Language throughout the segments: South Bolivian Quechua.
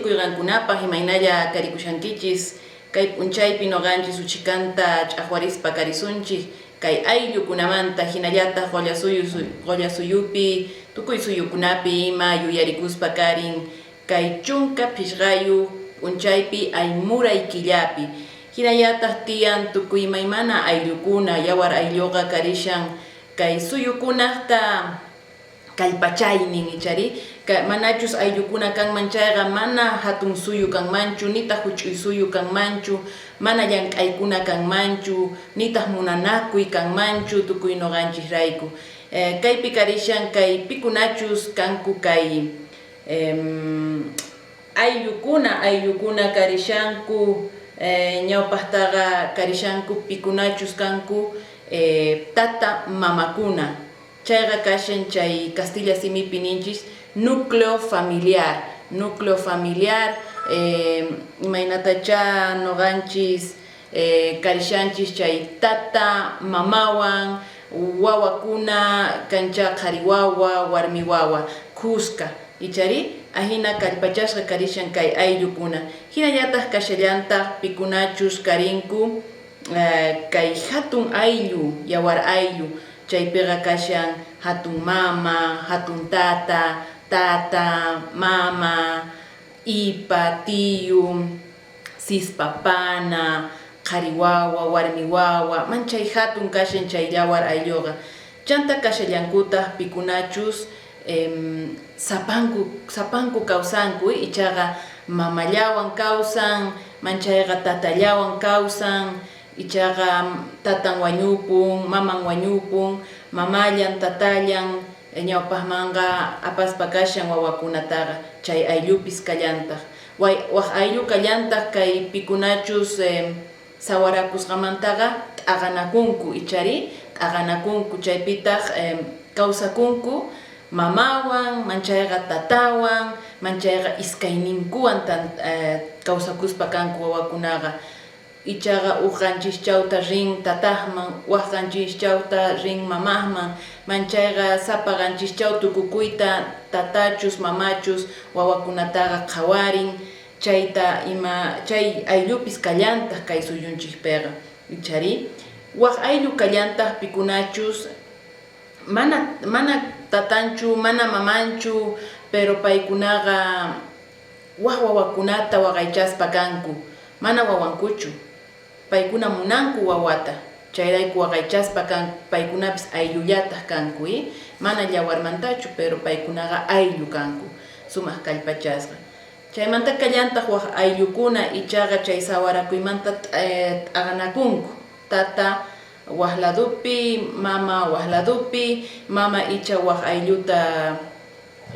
K'umuykuy qankunapaj, imaynalla karikushankichis? Kay p'unchaypi noqanchis uchhikanta ch'ajwarispa karisunchik kay ayllukunamanta, jinallataj Qollasuyupi, tukuy suyukunapi ima yuyarikuspa karin kay 15 p'unchaypi aymuray killapi. Jinallataj tiyan tukuy imaymana ayllukuna, yawar aylluqa karishan kay suyukunajta kallpachaynin, ichari? Manachus ayllukuna kanman chayqa, mana jatun suyu kanmanchu, nitaj juch'uy suyu kanmanchu, mana llank'aykuna kanmanchu, nitaj munanakuy kanmanchu tukuy noqanchejrayku. Kaypi karishan kay pikunachus kanku kay ayllukuna, ayllukuna karishanku, ñawpajtaqa karishanku pikunachus kanku tata mamakuna. Chayqa kashan chay kastilla simipi ninchis núcleo familiar, núcleo familiar, imaynatachá noqanchis karishanchis chay tata mamawan wawakuna kanchá qhari wawa, warmi wawa khuska, icharí? Ajina kallpachasqa karishan kay ayllukuna. Jinallataj kashallantaj pikunachus karinku kay jatun ayllu, yawar ayllu, chaypiqa kashan jatun mama, jatun tata, tata, mama, ipa, tiyu, sispa pana, qhari wawa, warmi wawa, manchay jatun kashan chay yawar aylluqa. Chanta kashallankutaj pikunachus sapanku sapanku kawsanku, ichaqa mamallawan kawsan, manchayqa tatallawan kawsan, ichaqa tatan wañupun, maman wañupun, mamallan, tatallan ñawpajmanqa apaspa kashan wawakunataqa, chay ayllupis kallantaj. Waj ayllu kallantaj kay pikunachus sawarakusqamantaqa t'aqanakunku, ichari t'aqanakunku, chaypitaj kawsakunku mamawan, manchayqa tatawan, manchayqa iskayninkuwan kawsakuspa kanku wawakunaqa. Ichaqa uj qanchischawta rin tatajman, waj qanchischawta rin mamajman, manchayqa sapa qanchischaw tukukuyta tatachus mamachus wawakunataqa qhawarin, chayta ima chay ayllupis kallantaj kay suyunchejpeqa, ichari? Waj ayllu kallantaj pikunachus mana mana tatanchu, mana mamanchu, pero paykunaqa waj wawakunata waqaychaspa kanku, mana wawankuchu, paykuna munanku wawata, chayrayku waqaychaspa kanku, paykunapis ayllullataj kanku, mana llawarmantachu, pero paykunaqa ayllu kanku, sumaj kallpachasqa. Chaymanta kallantaj waj ayllukuna, ichaqa chay sawarakuymanta t'aqanakunku, tata waj ladopi, mama waj ladopi, mama icha waj aylluta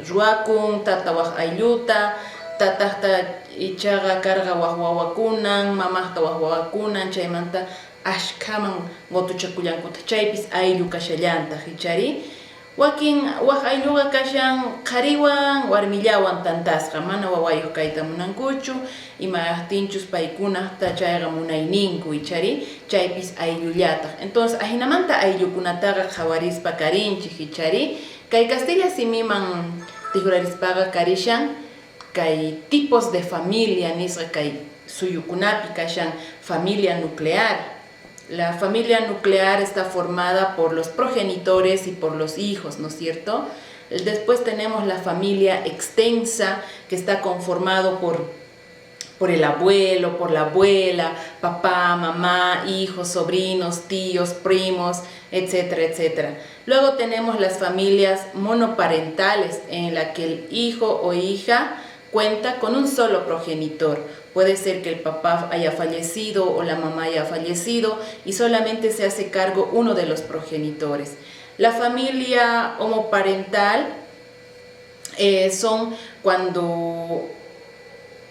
ruwakun, tata waj aylluta, tatajta ichaqa karqa waj wawakunan, mamajta waj wawakunan, chaymanta ashkhaman qotuchakullankutaj, chaypis ayllu kashallantaj, ichari? Wakin waj aylluqa kashan qhariwan warmillawan tantasqa, mana wawayoj kayta munankuchu, imajtinchus paykunajta chayqa munayninku, ichari? Chaypis ayllullataj. Entonces ajinamanta ayllukunataqa qhawarispa karinchej, ichari? Kay kastilla simiman tijrarispaqa karishan kay tipos de familia nisqa kay suyukunapi kashan familia nuclear. La familia nuclear está formada por los progenitores y por los hijos, ¿no es cierto? Después tenemos la familia extensa, que está conformado por el abuelo, por la abuela, papá, mamá, hijos, sobrinos, tíos, primos, etcétera, etcétera. Luego tenemos las familias monoparentales, en la que el hijo o hija cuenta con un solo progenitor. Puede ser que el papá haya fallecido o la mamá haya fallecido y solamente se hace cargo uno de los progenitores. La familia homoparental son cuando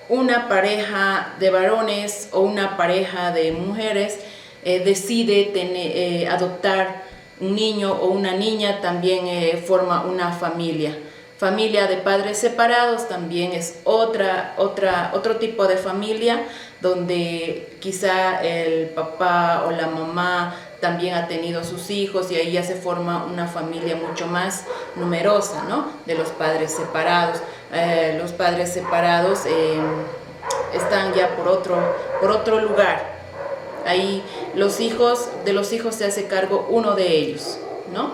una pareja de varones o una pareja de mujeres decide adoptar un niño o una niña, también forma una familia. Familia de padres separados también es otro tipo de familia donde quizá el papá o la mamá también ha tenido sus hijos y ahí ya se forma una familia mucho más numerosa, ¿no? De los padres separados. Los padres separados están ya por otro lugar. Ahí de los hijos se hace cargo uno de ellos, ¿no?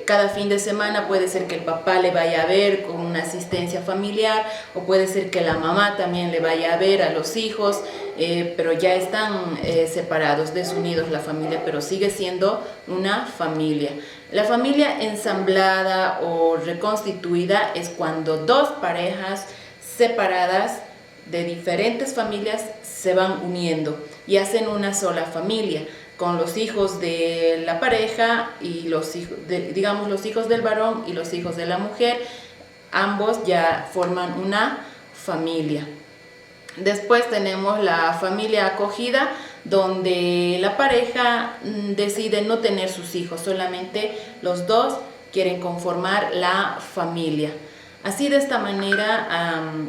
Cada fin de semana puede ser que el papá le vaya a ver con una asistencia familiar, o puede ser que la mamá también le vaya a ver a los hijos, pero ya están separados, desunidos la familia, pero sigue siendo una familia. La familia ensamblada o reconstituida es cuando dos parejas separadas de diferentes familias se van uniendo y hacen una sola familia, con los hijos de la pareja y los hijos, de, digamos, los hijos del varón y los hijos de la mujer, ambos ya forman una familia. Después tenemos la familia acogida, donde la pareja decide no tener sus hijos, solamente los dos quieren conformar la familia. Así, de esta manera,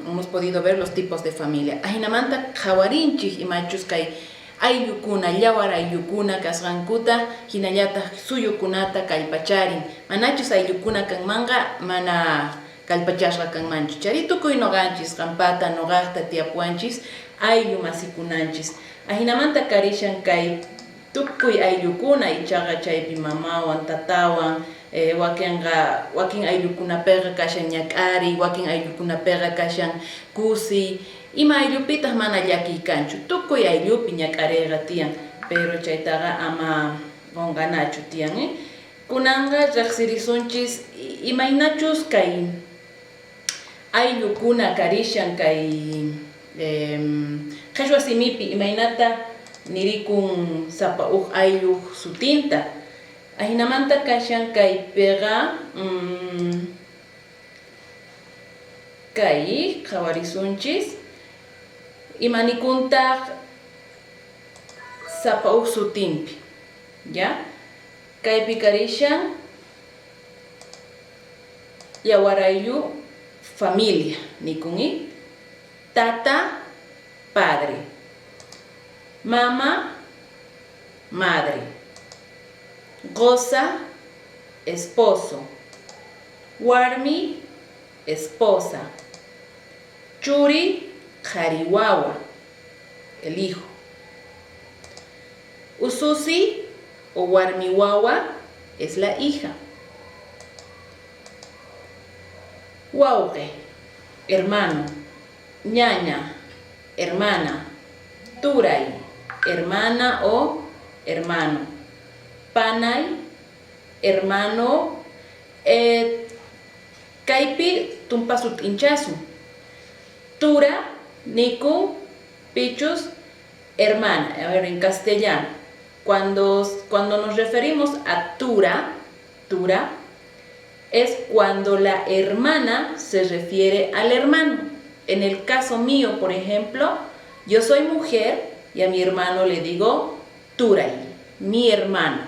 hemos podido ver los tipos de familia. Ajinamanta qhawarinchej imachus kay ayllukuna, yawar ayllukuna kasqankuta, jinallataj suyukunata kallpacharin. Manachus ayllukuna kanmanqa, mana kallpachasqa kanmanchu. Chari tukuy noqanchis, qampata, noqajta tiyapuwanchis, ayllu masikunanchis. Ajinamanta karishan kay tukuy ayllukuna, ichaqa chaypi mamawan, tatawan, wakinqa, wakin ayllukunapiqa kashan ñak'ariy, wakin ayllukunapiqa kashan kusiy. Ima ayllupitaq mana llakiy kanchu, tukuy ayllupi ñak'ariyqa tiyan, pero chaytaqa ama qunqanachu tiyan, eh? Kunanqa riqsirisunchis imaynachus kay ayllukuna karishan kay qhichwa simipi, imaynata nirikun sapa uj aylluq sutinta. Ajinamanta kashan kaypiqa, kay qhawarisunchis imanikuntaq sapa uj sutinpi, ya? Kaypi karishan yawar ayllu familia, nikun, tata, padre, mama, madre, qosa, esposo, warmi, esposa, churi, qhari wawa, el hijo, ususi o warmi wawa es la hija, wawqe, hermano, ñaña, hermana, turay, hermana o hermano, panay, hermano, kaypi tumpasut inchasun, tura, nikun, pichus, hermana. A ver, en castellano, cuando nos referimos a tura, tura, es cuando la hermana se refiere al hermano. En el caso mío, por ejemplo, yo soy mujer y a mi hermano le digo turay, mi hermano.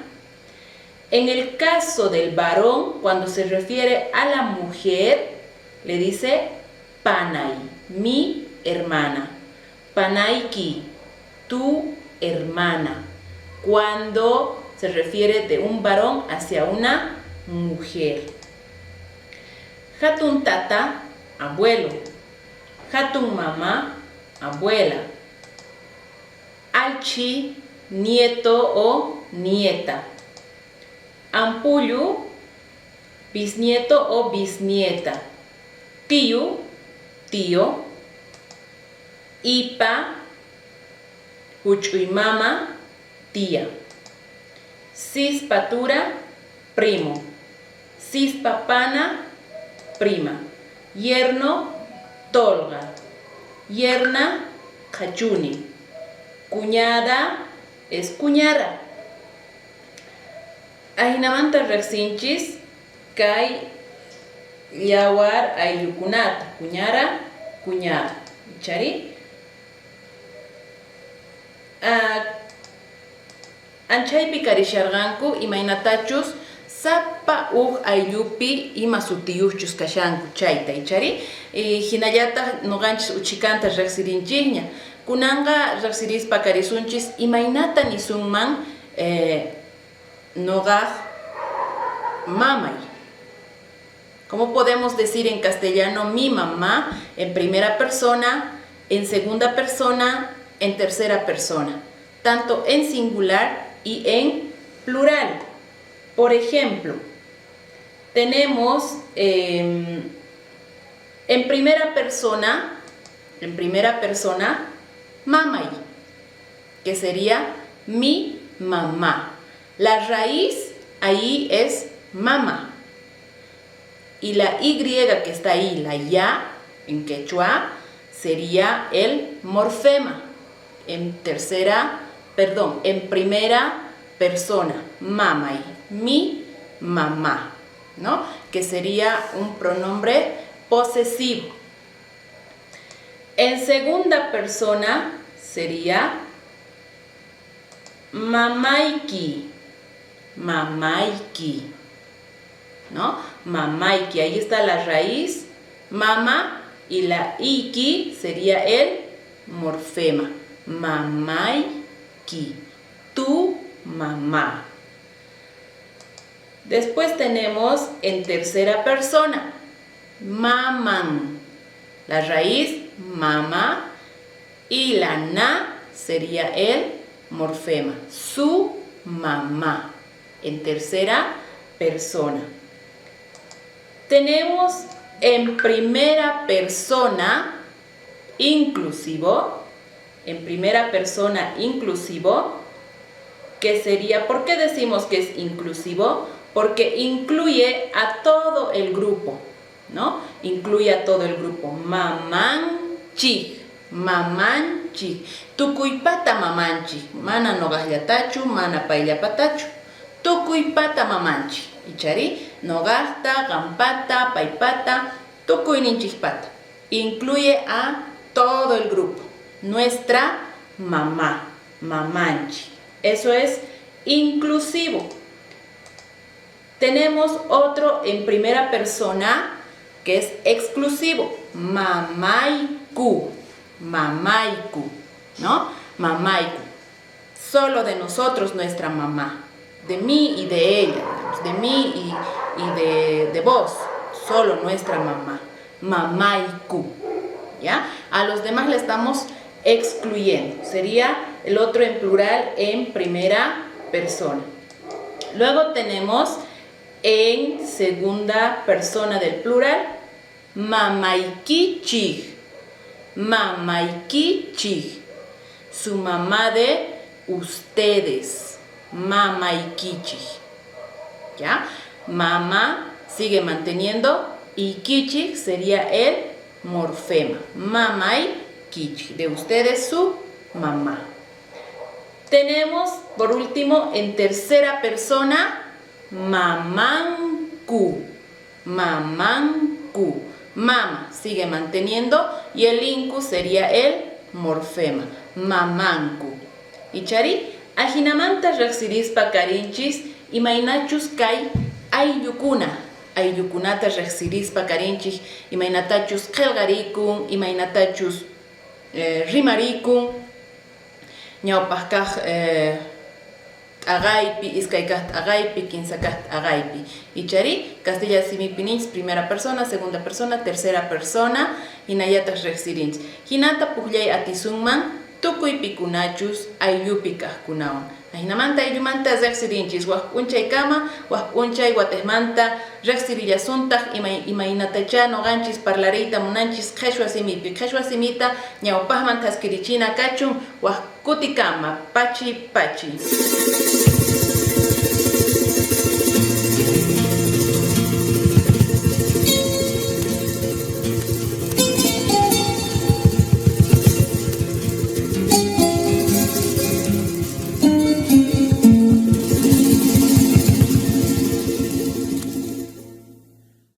En el caso del varón, cuando se refiere a la mujer, le dice panay, mi hermana. Panayki, tu hermana. Cuando se refiere de un varón hacia una mujer. Hatun tata, abuelo. Hatun mama, abuela. Allchhi, nieto o nieta. Ampullu, bisnieto o bisnieta. Tiyu, tío. Ipa, huch'uy mama, tía. Sispa tura, primo. Sispa pana, prima. Yerno, tolga. Yerna, qhachuni. Cuñada es cuñada. Ajinamanta riqsinchis kay yawar ayllukunata, cuñara, cuñado. Chari. Anchaypi karisharqanku imaynatachus sapa uj ayllupi ima sutiyuqchus kashanku chayta, ichari? Hinallataq nuqanchis uchikanta riqsirinchikña. Kunanqa riqsirispa karisunchis imaynata nisunman. Noqaj mamay? ¿Cómo podemos decir en castellano mi mamá en primera persona, en segunda persona, en tercera persona? Tanto en singular y en plural. Por ejemplo, tenemos en primera persona, en primera persona, mamay, que sería mi mamá. La raíz ahí es mama. Y la Y que está ahí, la ya, en quechua, sería el morfema. En tercera, perdón, en primera persona, mamay, mi mamá, ¿no? Que sería un pronombre posesivo. En segunda persona sería mamaiki, mamaiki, ¿no? Mamaiki, ahí está la raíz mama y la iki sería el morfema. Mamaiki, tu mamá. Después tenemos en tercera persona, maman. La raíz mama y la na sería el morfema, su mamá, en tercera persona. Tenemos en primera persona inclusivo, en primera persona inclusivo, que sería, ¿por qué decimos que es inclusivo? Porque incluye a todo el grupo, ¿no? Incluye a todo el grupo. Mamanchik, mamanchik. Tukuypata mamanchik. Mana noqajllatachu, mana payllapatachu. Tukuypata mamanchik. Ichari, noqajta, qampata, paypata, tukuyninchikpata. Incluye a todo el grupo. Nuestra mamá, mamanchik. Eso es inclusivo. Tenemos otro en primera persona que es exclusivo. Mamayku, mamayku, ¿no? Mamayku. Solo de nosotros nuestra mamá. De mí y de ella, digamos, de mí y de vos. Solo nuestra mamá. Mamayku, ¿ya? A los demás le estamos excluyendo. Sería el otro en plural en primera persona. Luego tenemos en segunda persona del plural, mamaykichik, mamaykichik, su mamá de ustedes, mamaykichik, ¿ya? Mamá sigue manteniendo y kichik sería el morfema, mamaykichik, de ustedes su mamá. Tenemos por último en tercera persona, mamanku, mamanku, mama sigue manteniendo y el inku sería el morfema, mamanku. Ichari, ajinamanta riqsirispa karinchis imaynachus kay ayllukuna, ayllukunata riqsirispa karinchis imaynatachus qillqarikun, imaynatachus rimarikun, ñawpaq kaq t'aqaypi, iskay kaq t'aqaypi, kinsa kaq t'aqaypi. Ichari, kastilla simipi ninchis primera persona, segunda persona, tercera persona, hinallataq riqsirinchis. Hinata pukllay atisunman tukuy pikunachus ayllupi kaqkunawan. Ajinamanta ayllumanta riqsirinchis, wak p'unchaykama, wak p'unchay watejmanta riqsirillasuntaq imaynatachá noqanchis parlariyta munanchis qheshwa simipi. Qheshwa simita ñawpaqman thaskirichina kachun wak kutikama, pachi pachi.